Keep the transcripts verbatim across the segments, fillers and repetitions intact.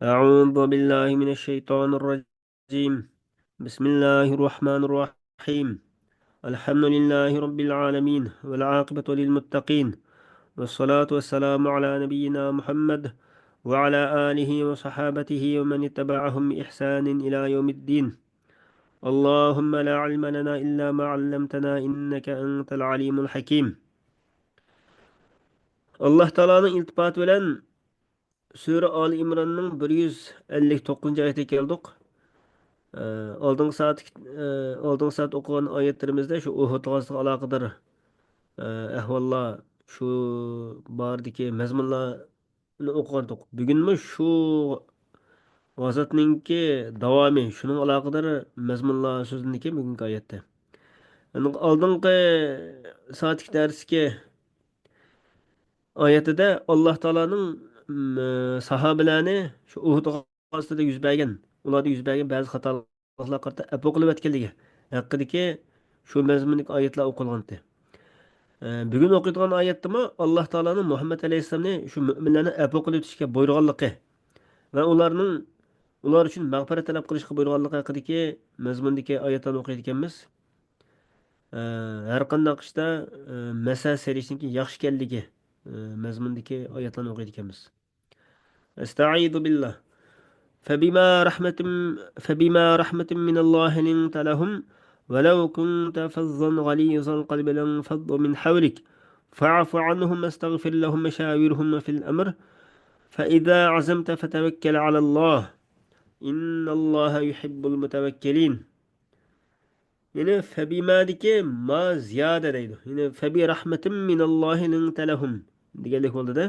أعوذ بالله من الشيطان الرجيم. بسم الله الرحمن الرحيم. الحمد لله رب العالمين، والعاقبة للمتقين، والصلاة والسلام على نبينا محمد وعلى آله وصحابته ومن اتبعهم بإحسان إلى يوم الدين. اللهم لا علم لنا إلا ما علمتنا إنك أنت العليم الحكيم. ئاللاھ تائالانىڭ ئىلتىپاتى بىلەن سۈرە ئالى ئىمراننىڭ بىر يۈز ئەللىك توققۇزىنچى ئايىتىگە كەلدۇق. ئە، ئالدىنقى سائەت، ئە، ئالدىنقى سائەت ئوقۇغان ئايەتلىرىمىزدە شۇ ئۇھۇد غازىسىغا ئالاقىدار، ئە، ئەھۋاللار، شۇ باردىكى مەزمۇنلارنى ئوقۇغانتۇق. بۈگۈنمۇ شۇ غازاتنىڭكى داۋامى، شۇنىڭغا ئالاقىدار مەزمۇنلار سۆزلىنىدىكەن بۈگۈنكى ئايەتتە. ئالدىنقى سائەتلىك دەرستىكى ئايەتتە ئاللاھ تائالانىڭ، م، ساھابىلەرنى شۇ ئۇھۇد غازىتىدە يۈز بەرگەن، ئۇلاردا يۈز بەرگەن بەزى خاتالىقلارغا قارىتا ئەپۇ قىلىۋەتكەنلىكى ھەققىدىكى شۇ مەزمۇندىكى ئايەتلەر ئوقۇلغانتى. ئە، بۈگۈن ئوقۇيدىغان ئايەتتىمۇ ئاللاھ تائالانىڭ مۇھەممەد ئەلەيھىسسالامنى شۇ مۆمىنلەرنى ئەپۇ قىلىۋېتىشكە بۇيرۇغانلىقى ۋە ئۇلارنىڭ، ئۇلار ئۈچۈن مەغپىرەت تەلەپ قىلىشقا بۇيرۇغانلىقى ھەققىدىكى مەزمۇندىكى ئايەتلەرنى ئوقۇيدىكەنمىز. ئە، ھەر قانداق ئىشتا، ئە، مەسەل سېلىشنىڭكى ياخشى ئىكەنلىكى، ئە، مەزمۇندىكى ئايەتلەرنى ئوقۇيدىكەنمىز. أستعيذ بالله. فبما رحمة، فبما رحمة من الله لنت لهم ولو كنت فظا غليظ القلب لانفضوا من حولك فاعف عنهم واستغفر لهم وشاورهم في الأمر فإذا عزمت فتوكل على الله إن الله يحب المتوكلين. يەنى فبمادىكى ما زىيادە دەيدۇ. يەنى فبرحمة من الله لنت لهم دېگەنلىك بولدى-دە.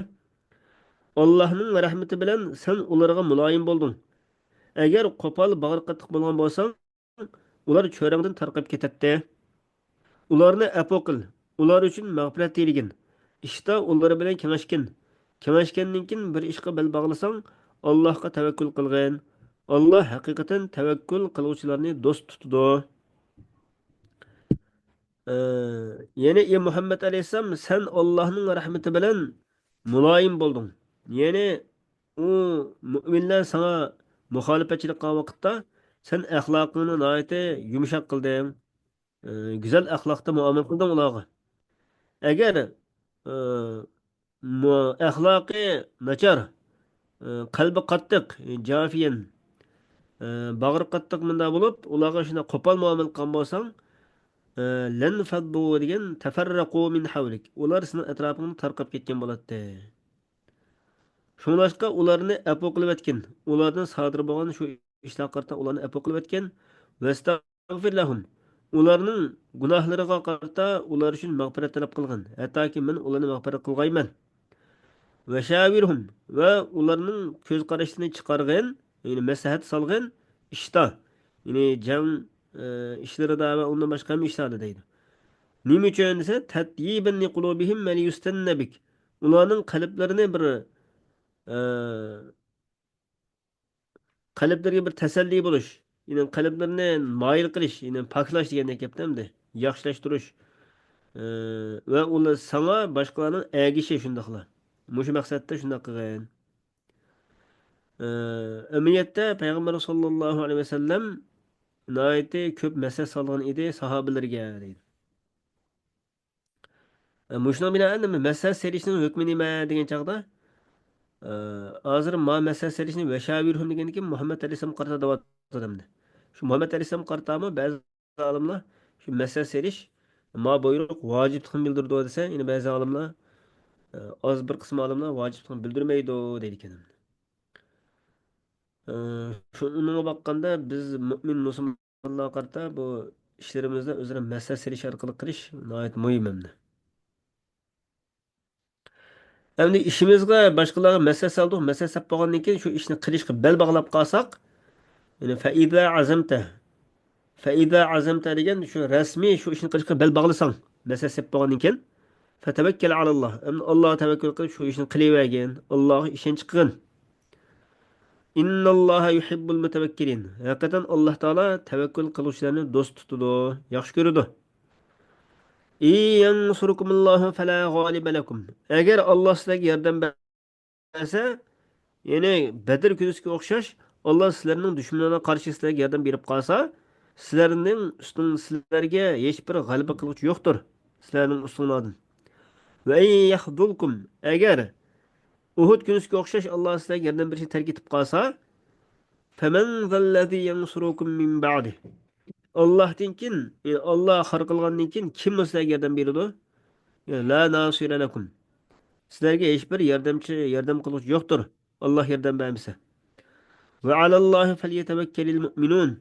ئاللاھنىڭ رەھمىتى بىلەن سەن ئۇلارغا مۇلايىم بولدۇڭ. ئەگەر قوپال باغرى قاتتىق بولغان بولساڭ، ئۇلار چۆرەڭدىن تارقاپ كېتەتتى. ئۇلارنى ئەپۇ قىل، ئۇلار ئۈچۈن مەغپىرەت تىلىگىن. ئىشتا ئۇلار بىلەن كېڭەشكىن. كېڭەشكەندىن كېيىن بىر ئىشقا بەل باغلىساڭ، ئاللاھقا تەۋەككۈل قىلغىن. ئاللاھ ھەقىقەتەن تەۋەككۈل قىلغۇچىلارنى دوست تۇتىدۇ. ئە، يەنى، ئى مۇھەممەد ئەلەيھىسسالام، سەن ئاللاھنىڭ رەھمىتى بىلەن مۇلايىم بولدۇڭ. يەنى، ئۇ مۆمىنلەر ساڭا مۇخالىپەتچىلىك قىلغان ۋاقىتتا، سەن ئەخلاقىڭنى ناھايىتى يۇمشاق قىلدىڭ. ئە، گۈزەل ئەخلاقتا مۇئامىلە قىلدىڭ ئۇلارغا. ئەگەر، ئە، مۇ-، ئەخلاقى ناچار، ئە، قەلبى قاتتىق، جافىيەن، ئە، باغرى قاتتىق مۇنداق بولۇپ، ئۇلارغا شۇنداق قوپال مۇئامىلە قىلغان بولساڭ، ئە، لەنفەددۇ دېگەن، تەفەررەقۇ مىن ھەۋلىك. ئۇلار سېنىڭ ئەتراپىڭدىن تارقاپ كەتكەن بولاتتى. شۇڭلاشقا ئۇلارنى ئەپۇ قىلىۋەتكىن. ئۇلاردىن سادىر بولغان شۇ ئىشلارغا قارىتا ئۇلارنى ئەپۇ قىلىۋەتكىن. ۋەستەغفىر لەھۇم. ئۇلارنىڭ گۇناھلىرىغا قارىتا ئۇلار ئۈچۈن مەغپىرەت تەلەپ قىلغىن. ھەتتاكى مەن ئۇلارنى مەغپىرەت قىلغايمەن. ۋەشاۋىرھۇم. ۋە ئۇلارنىڭ كۆز قاراشلىرىنى چىقارغىن، يەنى مەسلىھەت سالغىن ئىشتا. يەنى جەڭ، ئە، ئىشلىرىدا ۋە ئۇندىن باشقا ھەممە ئىشلاردا دەيدۇ. نېمە ئۈچۈن دېسە، تەتيىبەن لىقۇلۇبىھىم ۋە لىيۇستەننە بىك. ئۇلارنىڭ قەلبلىرىنى بىر، ئە، قەلبلىرىگە بىر تەسەللى بولۇش، يەنى قەلبلىرىنى مايىل قىلىش، يەنى پاكلاش دېگەندەك گەپتە ئەمدى. ياخشىلاشتۇرۇش. ئە، ۋە ئۇلار ساڭا باشقىلارنىڭ ئەگىشى شۇنداقلا. مۇشۇ مەقسەتتە شۇنداق قىلغىن. ئە، ئەمەلىيەتتە پەيغەمبەر ساللاللاھۇ ئەلەيھى ۋەسەللەم ناھايىتى كۆپ مەسلىھەت سالغان ئىدى ساھابىلىرىگە دەيدۇ. ئە، مۇشۇنىڭ بىلەن ئەمدى مەسلىھەت سېلىشنىڭ ھۆكمى نېمە دېگەن چاغدا، ئە، ھازىر ما مەسلىھەت سېلىشنى ۋەشاۋىرھۇم دېگەندىن كېيىن مۇھەممەد ئەلەيھىسسالام قارىتا دەۋاتىدۇ ئەمدى. شۇ مۇھەممەد ئەلەيھىسسالام قارىتامۇ بەزى ئالىملار شۇ مەسلىھەت سېلىش ما بۇيرۇق ۋاجىپلىقنى بىلدۈرىدۇ دېسە، يەنە بەزى ئالىملار، ئە، ئاز بىر قىسىم ئالىملار ۋاجىپلىقنى بىلدۈرمەيدۇ دەيدىكەن. ئە، شۇنىڭغا باققاندا بىز مۆمىن مۇسۇلمانلارغا قارىتا بۇ ئىشلىرىمىزدا ئۆزئارا مەسلىھەت سېلىش ئارقىلىق قىلىش ناھايىتى مۇھىم ئەمدى. ئەمدى ئىشىمىزغا باشقىلارغا مەسلىھەت سالدۇق، مەسلىھەت ساپ بولغاندىن كېيىن شۇ ئىشنى قىلىشقا بەل باغلاپ قالساق، يەنى فەئىزا ئەزەمتە، فەئىزا ئەزەمتە دېگەن شۇ رەسمىي شۇ ئىشنى قىلىشقا بەل باغلىساڭ، مەسلىھەت ساپ بولغاندىن كېيىن، فەتەۋەككەل ئالاللاھ، ئەمدى ئاللاھقا تەۋەككۈل قىلىپ شۇ ئىشنى قىلىۋەرگىن، ئاللاھقا ئىشەنچ قىلغىن. ئىنناللاھا يۇھىببۇل مۇتەۋەككىلىن. ھەقىقەتەن ئاللاھ تائالا تەۋەككۈل قىلغۇچىلارنى دوست تۇتىدۇ، ياخشى كۆرىدۇ. ئىن يەنسۇركۇمۇللاھۇ فەلا غالىبە لەكۇم. ئەگەر ئاللاھ سىلەرگە ياردەم بەرسە، يەنى بەدر كۈنىسىگە ئوخشاش، ئاللا سىلەرنىڭ دۈشمىنىڭلارغا قارشى سىلەرگە ياردەم بېرىپ قالسا، سىلەرنىڭ ئۈستۈڭ، سىلەرگە ھېچبىر غەلىبە قىلغۇچى يوقتۇر، سىلەرنىڭ ئۈستۈڭلاردىن. ۋە ئىن يەخزۇلكۇم، ئەگەر ئۇھۇد كۈنىسىگە ئوخشاش ئاللا سىلەرگە ياردەم بېرىشنى تەرك ئېتىپ قالسا، فَمَنْ ذَا الَّذِي يَنْصُرُكُمْ مِنْ بَعْدِهِ. ئاللاھتىن كېيىن، يەنى ئاللا خار قىلغاندىن كېيىن كىم سىلەرگە ياردەم بېرىدۇ؟ يەنى لَا نَاصِرَ لَكُمْ. سىلەرگە ھېچبىر ياردەمچى، ياردەم قىلغۇچى يوقتۇر، ئاللا ياردەم بەرمىسە. وَعَلَى اللَّهِ فَلْيَتَوَكَّلِ الْمُؤْمِنُونَ.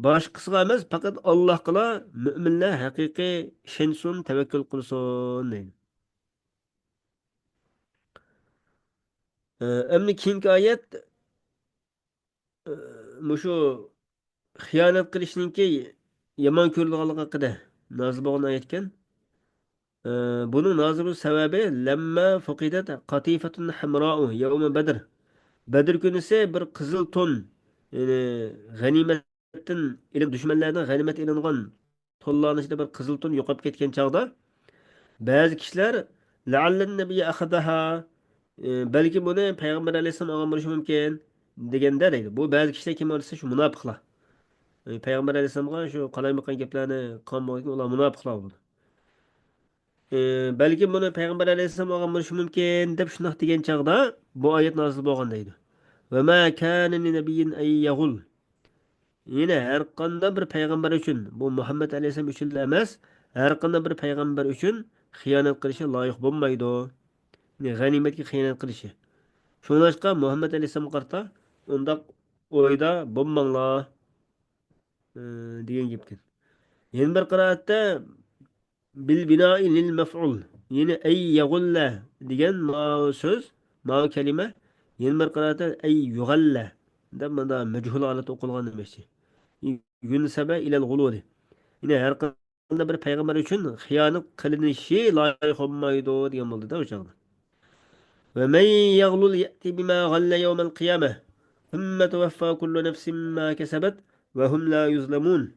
باشقىسىغا ئەمەس، پەقەت ئاللاھقىلا مۆمىنلەر ھەقىقىي ئىشەنسۇن، تەۋەككۈل قىلسۇن دەيدۇ. ئە، ئەمدى كېيىنكى ئايەت، ئە، مۇشۇ خىيانەت قىلىشنىڭكى يامان كۆرۈلىدىغانلىقى ھەققىدە نازىل بولغان ئايەتكەن. ئە، بۇنىڭ نازىل بولۇش سەۋەبى، لەممە فۇقىدەت قاتىفەتۇن ھەمراءۇ يەۋمە بەدر. بەدر كۈنىسى بىر قىزىل تون، يەنى غەنىيمەتتىن ئېلىن-، دۈشمەنلەردىن غەنىيمەت ئېلىنغان تونلارنىڭ ئىچىدە بىر قىزىل تون يوقاپ كەتكەن چاغدا، بەزى كىشىلەر، لەئەللەن نەبىيە ئەخەزەھا، ئى، بەلكىم بۇنى پەيغەمبەر ئەلەيھىسسالام ئالغان بولۇشى مۇمكىن، دېگەندە دەيدۇ. بۇ بەزى كىشىلەر كىم دېسە، شۇ مۇناپىقلار. ئى، پەيغەمبەر ئەلەيھىسسالامغا شۇ قالايمىقان گەپلەرنى قىلغان بولغان كېيىن، ئۇلار مۇناپىقلار بولىدۇ. ئى، بەلكىم بۇنى پەيغەمبەر ئەلەيھىسسالام ئالغان بولۇشى مۇمكىن، دەپ شۇنداق دېگەن چاغدا، بۇ ئايەت نازىل بولغان دەيدۇ. ۋە ما كانە لىنەبىييىن ئەن يەغۇل. يەنى ھەر قانداق بىر پەيغەمبەر ئۈچۈن، بۇ مۇھەممەد ئەلەيھىسسالام ئۈچۈنلا ئەمەس، ھەر قانداق بىر پەيغەمبەر ئۈچۈن خىيانەت قىلىشى لايىق بولمايدۇ. يەنى غەنىيمەتكە خىيانەت قىلىشى. شۇڭلاشقا مۇھەممەد ئەلەيھىسسالامغا قارىتا ئۇنداق ئويدا بولماڭلار، ئى، دېگەن گەپكەن. يەنە بىر قىرائەتتە بىل بىنائى لىل مەفئۇل. يەنى ئەي يەغۇللە دېگەن ماۋۇ سۆز، ماۋۇ كەلىمە يەنە بىر قىرائەتتە ئەي يۇغەللە دەپ مۇندا مەجھۇل ھالەتتە ئوقۇلغان دېمەكچى. يۇنسەبە ئىلەل غۇلۇلى. يەنى ھەر قانداق بىر پەيغەمبەر ئۈچۈن خىيانەت قىلىنىشى لايىق بولمايدۇ دېگەن بولدى-دە ئۇ چاغدا. ۋە مەن يەغلۇل يەتى بىما غەللە يەۋمەل قىيامە. ثم توفى كل نفس ما كسبت وهم لا يظلمون.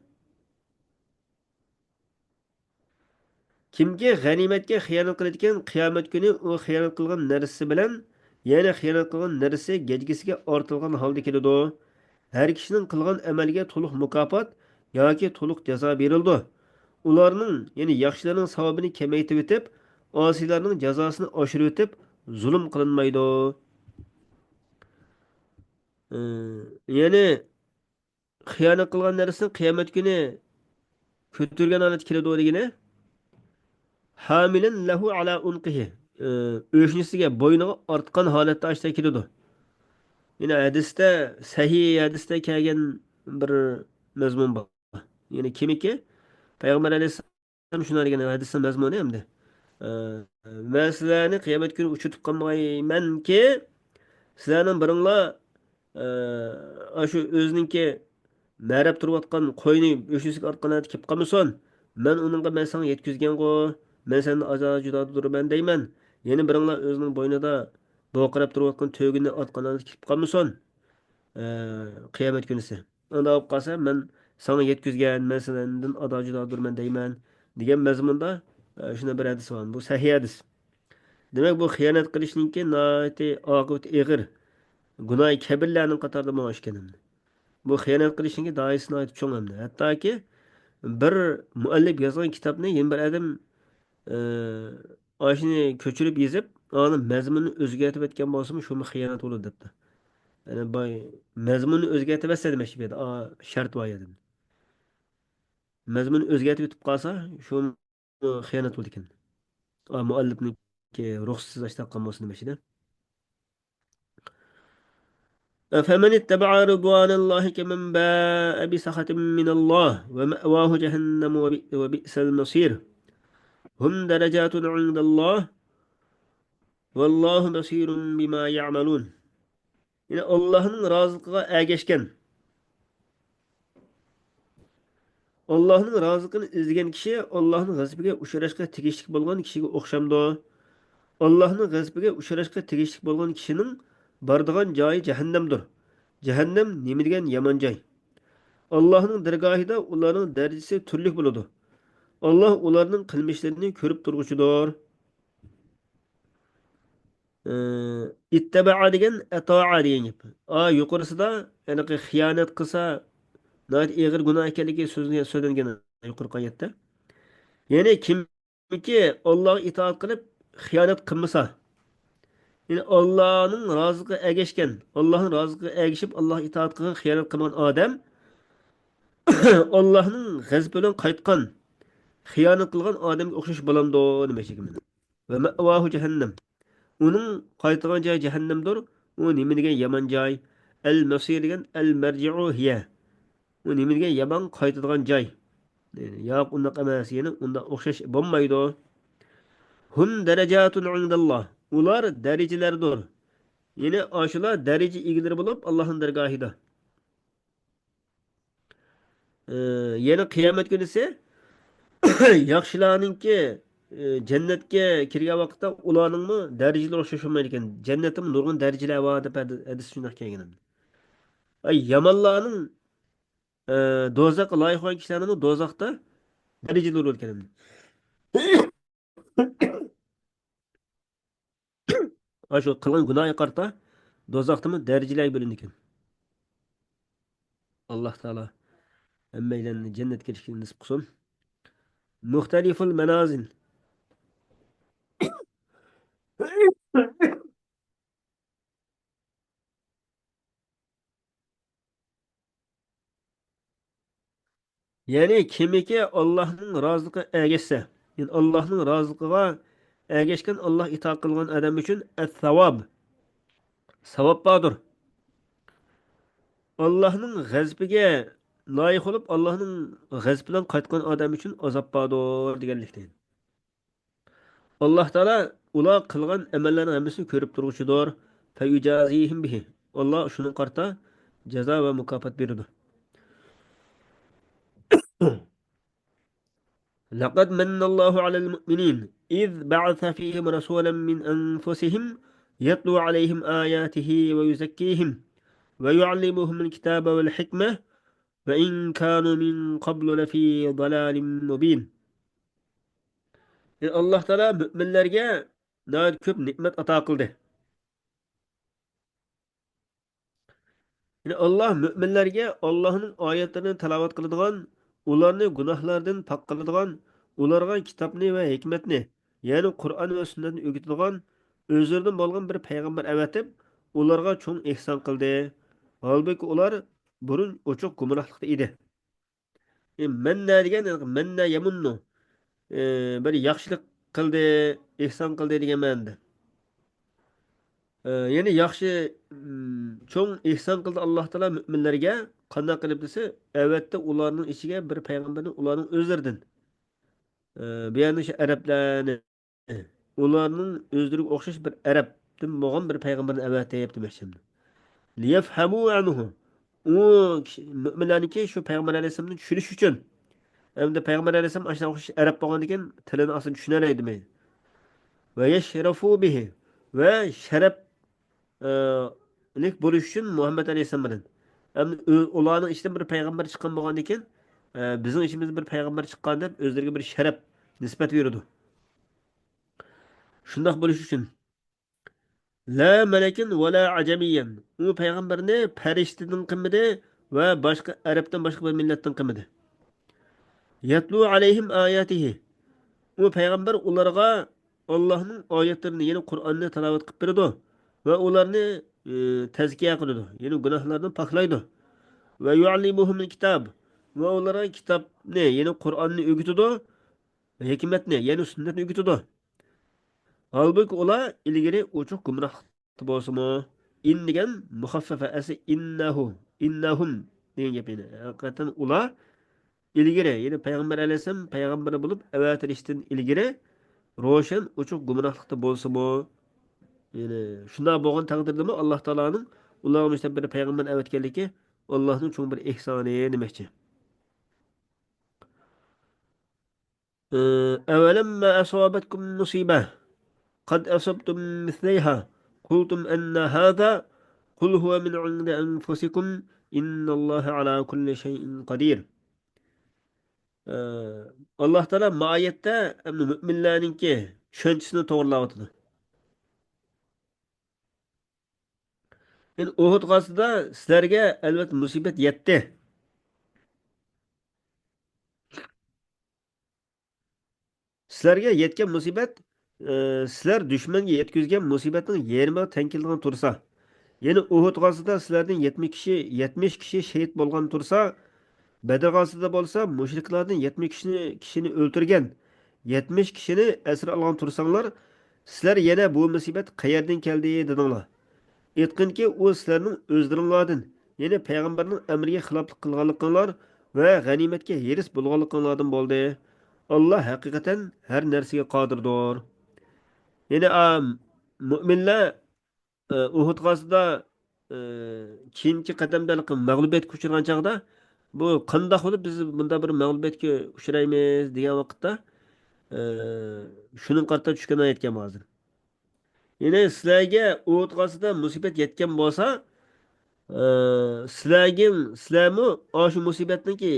كىمكى غەنىيمەتكە خىيانەت قىلىدىكەن، قىيامەت كۈنى ئۇ خىيانەت قىلغان نەرسىسى بىلەن، يەنى خىيانەت قىلغان نەرسىسى گەجگىسىگە ئارتىلغان ھالدا كېلىدۇ. ھەر كىشىنىڭ قىلغان ئەمەلىگە تولۇق مۇكاپات ياكى تولۇق جازا بېرىلىدۇ. ئۇلارنىڭ، يەنى ياخشىلارنىڭ ساۋابىنى كېمەيتىۋېتىپ، ئاسىيلارنىڭ جازاسىنى ئاشۇرۇۋېتىپ، زۇلۇم قىلىنمايدۇ. ئى، يەنى خىيانەت قىلغان نەرسىسىنى قىيامەت كۈنى كۆتۈرگەن ھالەتتە كېلىدۇ دېگىنى، ھامىلەن لەھۇ ئەلا ئۇنقىھى، ئۆشنىسىگە، بوينىغا ئارتقان ھالەتتە ئاشتا كېلىدۇ. يەنە ھەدىستە، سەھىھ ھەدىستە كەلگەن بىر مەزمۇن بار. يەنى كىمكى پەيغەمبەر ئەلەيھىسسالام شۇنداق دېگەن ھەدىسنىڭ مەزمۇنى ئەمدى. ئە، مەن سىلەرنى قىيامەت كۈنى ئۇچرىتىپ قالمايمەنكى، سىلەرنىڭ بىرىڭلار، ئە، ئاشۇ ئۆزىنىڭكى مەرەپ تۇرۇۋاتقان قوينى ئۆشنىسىگە ئارتقان ھالەتتە كېلىپ قالمىسۇن. مەن ئۇنىڭغا، مەن ساڭا يەتكۈزگەنغۇ، مەن سەندىن ئازاد جۇدادۇر مەن دەيمەن. يەنە بىرىڭلار ئۆزىنىڭ بوينىدا بوقىراپ تۇرۇۋاتقان تۆگىنى ئارتقان ھالەتتە كېلىپ قالمىسۇن. ئە، قىيامەت كۈنىسى. ئۇنداق بولۇپ قالسا، مەن ساڭا يەتكۈزگەن، مەن سەندىن ئادا جۇدادۇرمەن دەيمەن، دېگەن مەزمۇندا، ئە، شۇنداق بىر ھەدىس بار. بۇ سەھىھ ھەدىس. دېمەك، بۇ خىيانەت قىلىشنىڭكى ناھايىتى ئاقىۋىتى ئېغىر، گۇناھى كەبىرلەرنىڭ قاتارىدا بولغان ئىكەن. بۇ خىيانەت قىلىشنىڭكى دائىرىسى ناھايىتى چوڭ ئەمدى. ھەتتاكى بىر مۇئەللىپ يازغان كىتابنى يەنە بىر ئادەم ئى، ئاشۇنى كۆچۈرۈپ يېزىپ، ئانىڭ مەزمۇنىنى ئۆزگەرتىۋەتكەن بولسىمۇ، شۇمۇ خىيانەت بولىدۇ دەپتۇ. يەنى باي، مەزمۇننى ئۆزگەرتىۋەتسە دېمەكچى بۇ يەردە، ئا، شەرت بار يەردە. مەزمۇننى ئۆزگەرتىۋېتىپ قالسا، شۇمۇ خىيانەت بولىدىكەن. ئا، مۇئەللىپنىڭكى رۇخسىتىسىز ئاشتاق قىلغان بولسا دېمەكچىدە. أفمن اتبع رضوان الله كمن باء بسخط من الله ومأواه جهنم وبئ-، وبئس المصير. هم درجات عند الله والله بصير بما يعملون. يەنى ئاللاھنىڭ رازىلىقىغا ئەگەشكەن، ئاللاھنىڭ رازىلىقىنى ئىزدىگەن كىشى ئاللاھنىڭ غەزىپىگە ئۇچراشقا تېگىشلىك بولغان كىشىگە ئوخشامدۇ؟ ئاللاھنىڭ غەزىپىگە ئۇچراشقا تېگىشلىك بولغان كىشىنىڭ بارىدىغان جايى جەھەننەمدۇر. جەھەننەم نېمىدېگەن يامان جاي! ئاللاھنىڭ دەرگاھىدا ئۇلارنىڭ دەرىجىسى تۈرلۈك بولىدۇ. ئاللاھ ئۇلارنىڭ قىلمىشلىرىنى كۆرۈپ تۇرغۇچىدۇر. ئىتتەبەئە دېگەن ئەتائە دېگەن گەپ. ئا، يۇقىرىسىدا، ھېلىقى خىيانەت قىلسا، ناھايىتى ئېغىر گۇناھ ئىكەنلىكى سۆزلىگەن، سۆزلەنگەن يۇقىرىقى ئايەتتە. يەنى كىمكى ئاللاغا ئىتائەت قىلىپ خىيانەت قىلمىسا، يەنى ئاللانىڭ رازىلىقىغا ئەگەشكەن، ئاللانىڭ رازىلىقىغا ئەگىشىپ ئاللاغا ئىتائەت قىلغان، خىيانەت قىلمىغان ئادەم، ئاللانىڭ غەزىپى بىلەن قايتقان، خىيانەت قىلغان ئادەمگە ئوخشاش بولامدۇ دېمەكچى. ۋە مەئۋاھۇ جەھەننەم. ئۇنىڭ قايتىدىغان جايى جەھەننەمدۇر. ئۇ نېمە دېگەن يامان جاي. ئەل مەسىر دېگەن ئەل مەرجىئۇ ھىيە. ئۇ نېمە دېگەن يامان قايتىدىغان جاي. ياق، ئۇنداق ئەمەس. يەنى ئۇنداق ئوخشاش بولمايدۇ. ھۇم دەرەجاتۇن ئىندەللا. ئۇلار دەرىجىلەردۇر. يەنى ئاشۇلار دەرىجە ئىگىلىرى بولۇپ، ئاللاھنىڭ دەرگاھىدا. ئى، يەنە قىيامەت كۈنىسى ياخشىلارنىڭكى، ئى، جەننەتكە كىرگەن ۋاقىتتا ئۇلارنىڭمۇ دەرىجىلىرى ئوخشاش بولمايدىكەن. جەننەتتىمۇ نۇرغۇن دەرىجىلەر بار دەپ ھەدىس، ھەدىس شۇنداق كەلگەن. ئاي، يامانلارنىڭ، ئى، دوزاخقا لايىق بولغان كىشىلەرنىڭمۇ دوزاختا دەرىجىلىرى بولىدىكەن. ئاشۇ قىلغان گۇناھىغا قارىتا دوزاختىمۇ دەرىجىلەرگە بۆلۈنىدىكەن. ئاللاھ تائالا ھەممەيلەننى جەننەتكە كىرىشكە نېسىپ قىلسۇن. مۇختەلىفۇل مەنازىل. يەنى كىمكى ئاللاھنىڭ رازىلىقىغا ئەگەشسە، يەنى ئاللاھنىڭ رازىلىقىغا ئەگەشكەن، ئاللاھقا ئىتائەت قىلغان ئادەم ئۈچۈن ئەس-ساۋاب، ساۋاب باردۇر. ئاللاھنىڭ غەزىپىگە لايىق بولۇپ، ئاللاھنىڭ غەزىپى بىلەن قايتقان ئادەم ئۈچۈن ئازاب باردۇر دېگەنلىكتىن. ئاللاھ تائالا ئۇلار قىلغان ئەمەللەرنىڭ ھەممىسىنى كۆرۈپ تۇرغۇچىدۇر. فيجازيهم به. ئاللاھ شۇنىڭغا قارىتا جازا ۋە مۇكاپات بېرىدۇ. لقد من الله على المؤمنين إذ بعث فيهم رسولا من أنفسهم يتلو عليهم آياته ويزكيهم ويعلمهم الكتاب والحكمة وإن كانوا من قبل لفي ضلال مبين. ئاللاھ تائالا مۆمىنلەرگە ناھايىتى كۆپ نېمەت ئاتا قىلدى. يەنى ئاللاھ مۆمىنلەرگە ئاللاھنىڭ ئايەتلىرىنى تىلاۋەت قىلىدىغان، ئۇلارنى گۇناھلاردىن پاك قىلىدىغان، ئۇلارغا كىتابنى ۋە ھېكمەتنى، يەنى قۇرئان ۋە سۈننەتنى ئۆگىتىدىغان ئۆزلىرىدىن بولغان بىر پەيغەمبەر ئەۋەتىپ، ئۇلارغا چوڭ ئېھسان قىلدى. ھالبۇكى، ئۇلار بۇرۇن ئوچۇق گۇمراھلىقتا ئىدى. ئى، مەننە دېگەن، مەننە يەمۇننۇ. ئى، بىر ياخشىلىق قىلدى، ئېھسان قىلدى دېگەن مەنىدە. ئى، يەنى ياخشى، ئىم، چوڭ ئېھسان قىلدى ئاللاھ تائالا مۆمىنلەرگە. قانداق قىلىپ دېسە، ئەۋەتتى ئۇلارنىڭ ئىچىگە بىر پەيغەمبەرنى ئۇلارنىڭ ئۆزلىرىدىن. ئى، بۇ يەردە شۇ ئەرەبلەرنى ئۇلارنىڭ ئۆزلىرىگە ئوخشاش بىر ئەرەبتىن بولغان بىر پەيغەمبەرنى ئەۋەتىپ دېمەكچى. ليفهموا عنه. ئۇ كىشى، مۆمىنلەرنىڭكى شۇ پەيغەمبەر ئەلەيھىسسالامنى چۈشىنىش ئۈچۈن. ئەمدى پەيغەمبەر ئەلەيھىسسالام ئاشۇنداق ئوخشاش ئەرەب بولغاندىكىن تىلىنى ئاسان چۈشىنەلەيدىمەن. ويشرفوا به. ۋە شەرەپ، ئە، لىك بولۇش ئۈچۈن مۇھەممەد ئەلەيھىسسالام بىلەن. ئەمدى ئۇ-، ئۇلارنىڭ ئىچىدىن بىر پەيغەمبەر چىققان بولغاندىكىن، ئە، بىزنىڭ ئىچىمىزدىن بىر پەيغەمبەر چىققان دەپ ئۆزلىرىگە بىر شەرەپ نىسبەت بېرىدۇ. شۇنداق بولۇش ئۈچۈن. لا مەلەكىن ۋە لا ئەجەمىيەن. ئۇ پەيغەمبەرنى پەرىشتىدىن قىلمىدى ۋە باشقا ئەرەبتىن باشقا بىر مىللەتتىن قىلمىدى. يەتلۇ ئەلەيھىم ئاياتىھى. ئۇ پەيغەمبەر ئۇلارغا ئاللاھنىڭ ئايەتلىرىنى، يەنى قۇرئاننى تىلاۋەت قىلىپ بېرىدۇ ۋە ئۇلارنى، ئى، تەزكىيە قىلىدۇ، يەنى گۇناھلاردىن پاكلايدۇ. ۋە يۇئەللىمۇھۇمۇل كىتاب. ۋە ئۇلارغا كىتابنى، يەنى قۇرئاننى ئۆگىتىدۇ. ھېكمەتنى، يەنى سۈننەتنى ئۆگىتىدۇ. ھالبۇكى، ئۇلار ئىلگىرى ئوچۇق گۇمراھلىقتا بولسىمۇ، ئىن دېگەن مۇخەففەفە، ئەسلى ئىننەھۇ، ئىننەھۇم دېگەن گەپ. يەنى ھەقىقەتەن ئۇلار ئىلگىرى، يەنى پەيغەمبەر ئەلەيھىسسالام پەيغەمبەر بولۇپ ئەۋەتىلىشتىن ئىلگىرى روشەن ئوچۇق گۇمراھلىقتا بولسىمۇ، يەنى شۇنداق بولغان تەقدىردىمۇ، ئاللاھ تائالانىڭ ئۇلارغا مۇشۇنداق بىر پەيغەمبەر ئەۋەتكەنلىكى ئاللاھنىڭ چوڭ بىر ئېھسانى دېمەكچى. ئەۋەلەممە ئەسابەتكۇم مۇسىبە قەد ئەسەبتۇم مىسلەيھا قۇلتۇم ئەننە ھازا قۇل ھۇۋە مىن ئىندى ئەنفۇسىكۇم ئىننەللاھە ئالا كۇللى شەيئىن قەدىر. ئاللاھ تائالا ما ئايەتتە ئەمدى مۆمىنلەرنىڭكى چۈشەنچىسىنى توغرىلاۋاتىدۇ. ئۇھۇد غازىسىدا سىلەرگە ئەلۋەتتە مۇسىبەت يەتتى. سىلەرگە يەتكەن مۇسىبەت، ئى، سىلەر دۈشمەنگە يەتكۈزگەن مۇسىبەتنىڭ يېرىمىغا تەڭ كېلىدىغان تۇرسا، يەنى ئۇھۇد غازىسىدا سىلەردىن يەتمىش كىشى، يەتمىش كىشى شېھىت بولغان تۇرسا، بەدر غازىسىدا بولسا مۇشرىكلاردىن يەتمىش كىشىنى، كىشىنى ئۆلتۈرگەن، يەتمىش كىشىنى ئەسىر ئالغان تۇرساڭلار، سىلەر يەنە بۇ مۇسىبەت قەيەردىن كەلدى دېدىڭلار. ئېيتقىنكى، ئۇ سىلەرنىڭ ئۆزلىرىڭلاردىن، يەنى پەيغەمبەرنىڭ ئەمرىگە خىلاپلىق قىلغانلىقىڭلار ۋە غەنىيمەتكە ھېرىس بولغانلىقىڭلاردىن بولدى. ئاللا ھەقىقەتەن ھەر نەرسىگە قادىردۇر. يەنى، ئا، مۇئمىنلار، ئە، ئۇھۇد غازىسىدا، ئە، كېيىنكى قەدەمدە مەغلۇبىيەتكە ئۇچرىغان چاغدا، بۇ قانداق بولۇپ بىز بۇنداق بىر مەغلۇبىيەتكە ئۇچرايمىز دېگەن ۋاقىتتا، ئە، شۇنىڭغا قارىتا چۈشكەن ئايەتكەن ھازىر. يەنى سىلەرگە ئۇھۇد غازىسىدا مۇسىبەت يەتكەن بولسا، ئى، سىلەرگە، سىلەرمۇ ئاشۇ مۇسىبەتنىڭكى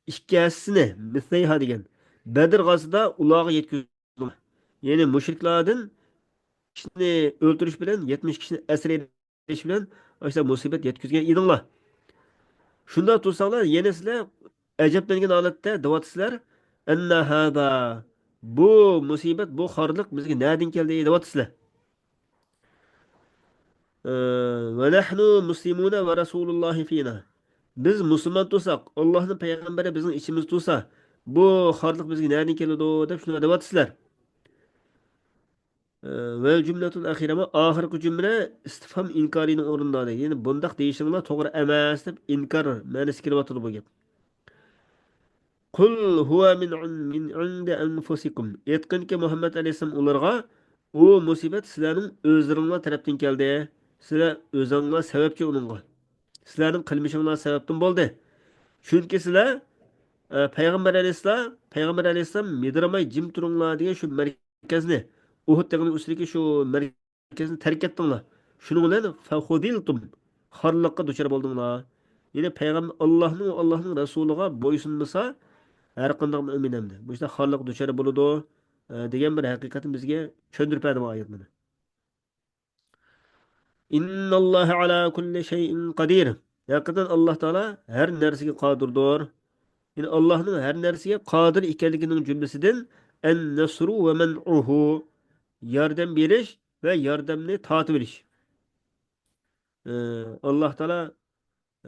ئىككى ھەسسىسىنى، مىسلەيھا دېگەن، بەدر غازىسىدا ئۇلارغا يەتكۈزدۈڭلار. يەنى مۇشرىكلاردىن كىشىنى ئۆلتۈرۈش بىلەن، يەتمىش كىشىنى ئەسىر ئېلىش بىلەن ئاشۇنداق مۇسىبەت يەتكۈزگەن ئىدىڭلار. شۇنداق تۇرساڭلار، يەنە سىلەر ئەجەبلەنگەن ھالەتتە دەۋاتىسىلەر، «ئەننە ھازا»، بۇ مۇسىبەت، بۇ خارلىق بىزگە نەدىن كەلدى دەۋاتىسىلەر. ئى، «ۋە نەھنۇ مۇسلىمۇنە ۋە رەسۇلۇللاھى فىنا». بىز مۇسۇلمان تۇرساق، ئاللاھنىڭ پەيغەمبىرى بىزنىڭ ئىچىمىزدە تۇرسا، بۇ خارلىق بىزگە نەدىن كېلىدۇ دەپ شۇنداق دەۋاتىسىلەر. ئى، ۋەل جۈملەتۇل ئەخىرە، ئاخىرقى جۈملە ئىستىفھام ئىنكارىنىڭ ئورنىدا دەيدۇ. يەنى بۇنداق دېيىشىڭلار توغرا ئەمەس دەپ ئىنكار مەنىسى كېلىۋاتىدۇ بۇ گەپ. «قۇل ھۇۋە مىن ئىن-، مىن ئىندى ئەنفۇسىكۇم». ئېيتقىنكى، مۇھەممەد ئەلەيھىسسالام ئۇلارغا، «ئۇ مۇسىبەت سىلەرنىڭ ئۆزلىرىڭلار تەرەپتىن كەلدى. سىلەر ئۆزۈڭلار سەۋەبچى ئۇنىڭغا. سىلەرنىڭ قىلمىشىڭلار سەۋەبتىن بولدى. چۈنكى سىلەر، ئە، پەيغەمبەر ئەلەيھىسسالام، پەيغەمبەر ئەلەيھىسسالام مىدىرىماي جىم تۇرۇڭلار دېگەن شۇ مەركەزنى، ئۇھۇد تېغىنىڭ ئۈستىدىكى شۇ مەركەزنى تەرك ئەتتىڭلار. شۇنىڭ بىلەن فەخۇزىلتۇم، خارلىققا دۇچار بولدۇڭلار.» يەنى پەيغەمبەر، ئاللاھنىڭ ۋە ئاللاھنىڭ رەسۇلىغا بويسۇنمىسا، ھەر قانداق مۆمىن ئەمدى بۇ ئىشتا خارلىققا دۇچار بولىدۇ، ئە، دېگەن بىر ھەقىقەتنى بىزگە چۈشەندۈرۈپ بەردى بۇ ئايەت مانا. «ئىنناللاھە ئالا كۇللى شەيئىن قەدىر». ھەقىقەتەن ئاللا تائالا ھەر نەرسىگە قادىردۇر. يەنى ئاللانىڭ ھەر نەرسىگە قادىر ئىكەنلىكىنىڭ جۈملىسىدىن «ئەن نەسرۇ ۋە مەنئۇھۇ»، ياردەم بېرىش ۋە ياردەمنى تارتىۋېلىش. ئى، ئاللا تائالا،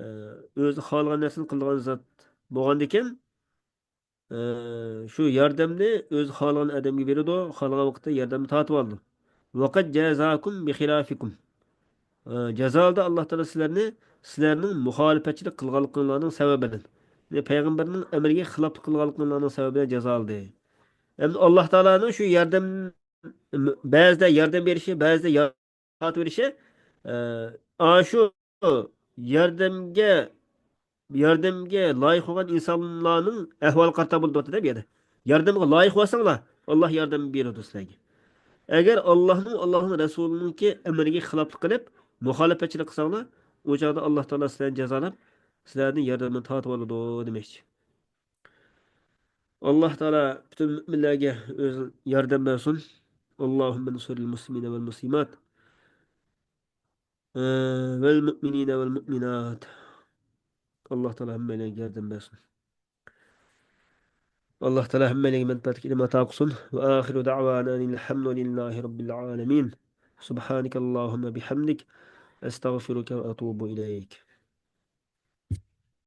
ئى، ئۆزى خالىغان نەرسىنى قىلىدىغان زات بولغاندىكىن، ئى، شۇ ياردەمنى ئۆزى خالىغان ئادەمگە بېرىدۇ، خالىغان ۋاقىتتا ياردەمنى تارتىۋالىدۇ. «ۋەقەد جازاكۇم بىخىلافىكۇم». ئى، جازالىدى ئاللا تائالا سىلەرنى، سىلەرنىڭ مۇخالىپەتچىلىك قىلغانلىقىڭلارنىڭ سەۋەبىدىن. يەنى پەيغەمبەرنىڭ ئەمرىگە خىلاپلىق قىلغانلىقىڭلارنىڭ سەۋەبىدىن جازالىدى. ئەمدى ئاللا تائالانىڭ شۇ ياردەم، بەزىدە ياردەم بېرىشى، بەزىدە يار-، تارتىۋېلىشى، ئە، ئاشۇ ياردەمگە، ياردەمگە لايىق بولغان ئىنسانلارنىڭ ئەھۋالىغا قارىتا بولۇپ تۇرۇپتۇ دەپ يەردە. ياردەمگە لايىق بولساڭلار، ئاللا ياردەم بېرىدۇ سىلەرگە. ئەگەر ئاللانىڭ، ئاللانىڭ رەسۇلىنىڭكى ئەمرىگە خىلاپلىق قىلىپ، مۇخالىپەتچىلىك قىلساڭلار، ئۇ چاغدا ئاللا تائالا سىلەرنى جازالاپ، سىلەردىن ياردەمنى تارتىۋالىدۇ دېمەكچى. ئاللا تائالا پۈتۈن مۆمىنلەرگە ئۆزى ياردەم بەرسۇن. اللهم انصر المسلمين والمسلمات، ئە، والمؤمنين والمؤمنات. ئاللا تائالا ھەممەيلەنگە ياردەم بەرسۇن. ئاللا تائالا ھەممەيلەنگە مەنپەئەتلىك ئىلىم ئاتا قىلسۇن. وآخر دعوانا أن الحمد لله رب العالمين. سبحانك اللهم بحمدك، أستغفرك وأتوب إليك.